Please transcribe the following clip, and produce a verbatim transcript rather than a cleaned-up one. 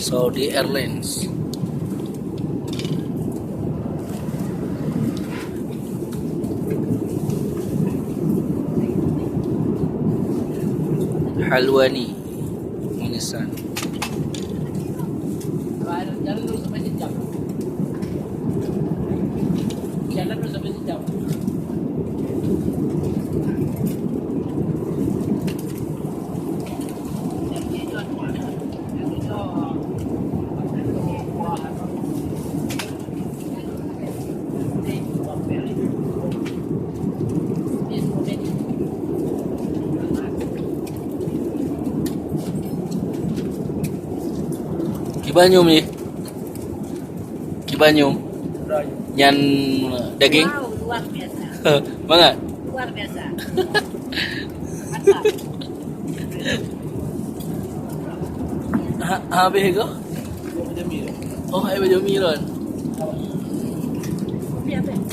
Saudi Airlines. Halwani, Manisan. Kiban nyoe, Mi? Kiban nyoe? Nyan daging? Wow, luar biasa. Mangat? Luar biasa. Mantap. Ha, habis ke? Oh, hai baju mi lon. Kopi apa?